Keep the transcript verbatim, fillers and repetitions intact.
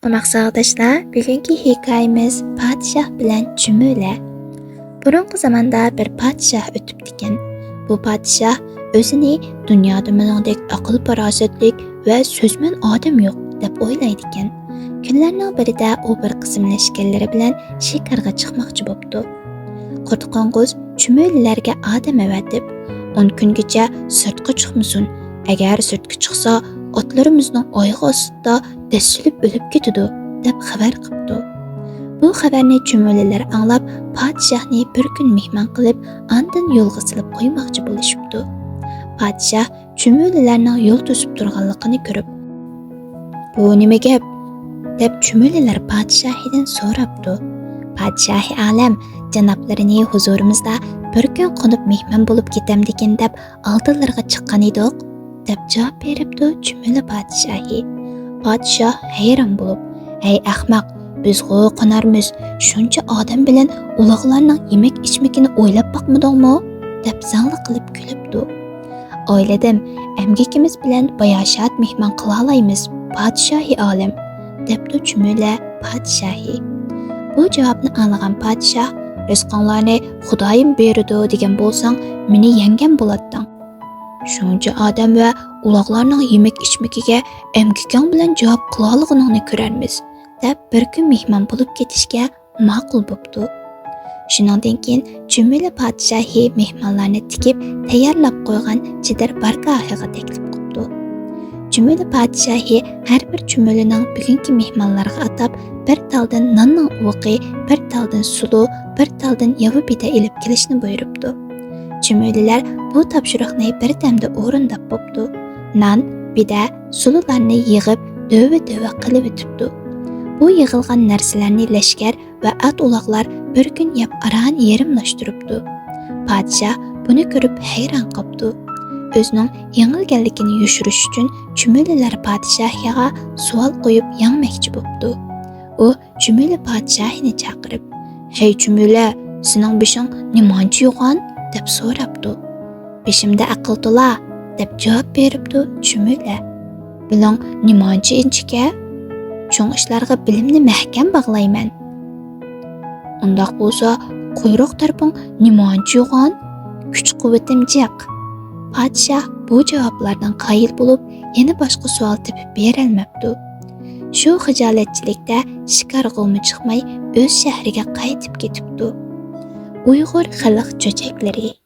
ئوماق ساۋاقداشلار، بۈگۈنكى ھېكايىمىز پادىشاھ بىلەن چۈمۈلە. بۇرۇنقى زاماندا بىر پادىشاھ ئۆتۈپتىكەن. بۇ پادىشاھ ئۆزىنى دۇنيادا مېنىڭدەك ئەقىل-پاراسەتلىك ۋە سۆزمەن ئادەم يوق دەپ ئويلايدىكەن. كۈنلەرنىڭ بىرىدە ئۇ بىر قىسىم لەشكەرلىرى بىلەن شىكارغا چىقماقچى بوپتۇ. قۇردى قوڭغۇز چۈمۈلىلەرگە ئادەم ئەۋەتىپ، ئون كۈنگىچە سىرتقا چىقمىسۇن، ئەگەر سىرتقا چىقسا، ئاتلىرىمىزنىڭ ئايىغى ئاستىدا دەسسىلىپ ئۆلۈپ كېتىدۇ، دەپ خەۋەر قىپتۇ. بۇ خەۋەرنى چۈمۈلىلەر ئاڭلاپ، پادىشاھنى بىر كۈن مېھمان قىلىپ، ئاندىن يولغا سېلىپ قويماقچى بولۇشۇپتۇ. پادىشاھ چۈمۈلىلەرنىڭ يول توسۇپ تۇرغانلىقىنى كۆرۈپ، «بۇ نېمە گەپ؟» دەپ چۈمۈلىلەر پادىشاھىدىن سوراپتۇ. پادىشاھى ئالەم، جانابلىرىنى ھۇزۇرىمىزدا بىر كۈن قونۇپ مېھمان بولۇپ كېتەمدىكىن دەپ ئالدىلىرىغا چىققان ئىدۇق، دەپ جاۋاب بېرىپتۇ چۈمۈلە پادىشاھى. پادىشاھ ھەيران بولۇپ، «ھەي ئەخمەق، بىزغۇ قونارمىز، شۇنچە ئادەم بىلەن ئۇلاغلارنىڭ يېمەك-ئىچمىكىنى ئويلاپ باقمىدىڭمۇ؟» دەپ زاڭلىق قىلىپ كۈلۈپتۇ. «ئويلىدىم، ئەمگىكىمىز بىلەن باياشات مېھمان قىلالايمىز، پادىشاھى ئالەم»، دەپتۇ چۈمۈلە پادىشاھى. بۇ جاۋابنى ئاڭلىغان پادىشاھ، «رىزقىڭلارنى خۇدايىم بېرىدۇ دېگەن بولساڭ، مېنى يەڭگەن بولاتتىڭ. شۇنچە ئادەم ۋە ئۇلاغلارنىڭ يېمەك-ئىچمىكىگە ئەمگىكىڭ بىلەن جاۋاب قىلالىغىنىڭنى كۆرەرمىز» دەپ، بىر كۈن مېھمان بولۇپ كېتىشكە ماقۇل بوپتۇ. شۇنىڭدىن كېيىن چۈمۈلە پادىشاھى مېھمانلارنى تىكىپ تەييارلاپ قويغان چېدىر بارگاھىغا تەكلىپ قىپتۇ. چۈمۈلە پادىشاھى ھەر بىر چۈمۈلىنىڭ بۈگۈنكى مېھمانلارغا ئاتاپ بىر تالدىن ناننىڭ ئۇۋىقى، بىر تالدىن سۇلۇ، بىر تالدىن ياۋا بىدە ئېلىپ كېلىشنى بۇيرۇپتۇ. چۈمۈلىلەر بۇ تاپشۇرۇقنى بىردەمدە ئورۇنداپ بوپتۇ. نان، بىدە، سۇلۇلارنى يىغىپ دۆۋە-دۆۋە قىلىۋېتىپتۇ. بۇ يىغىلغان نەرسىلەرنى لەشكەر ۋە ئات-ئۇلاغلار بىر كۈن يەپ ئاران يېرىملاشتۇرۇپتۇ. پادىشاھ بۇنى كۆرۈپ ھەيران قاپتۇ. ئۆزىنىڭ يېڭىلگەنلىكىنى يوشۇرۇش ئۈچۈن چۈمۈلىلەر پادىشاھىغا سوئال قويۇپ يەڭمەكچى بوپتۇ. ئۇ چۈمۈلە پادىشاھىنى چاقىرىپ، «ھەي چۈمۈلە، سېنىڭ بېشىڭ نېمانچە يوغان؟» دەپ سوراپتۇ. «بېشىمدا ئەقىل تولا» دەپ جاۋاب بېرىپتۇ چۈمۈلە. «بېلىڭ نېمانچە ئىنچىكە؟ چوڭ ئىشلارغا بېلىمنى مەھكەم باغلايمەن.» «ئۇنداق بولسا، قۇيرۇق تەرىپىڭ نېمانچە يوغان؟ كۈچ-قۇۋۋىتىم جىق.» پادىشاھ بۇ جاۋابلاردىن قايىل بولۇپ، يەنە باشقا سوئال تېپىپ بېرەلمەپتۇ. شۇ خىجالەتچىلىكتە شىكارغىمۇ چىقماي، ئۆز شەھىرىگە قايتىپ كېتىپتۇ. ئۇيغۇر خەلق چۆچەكلىرى.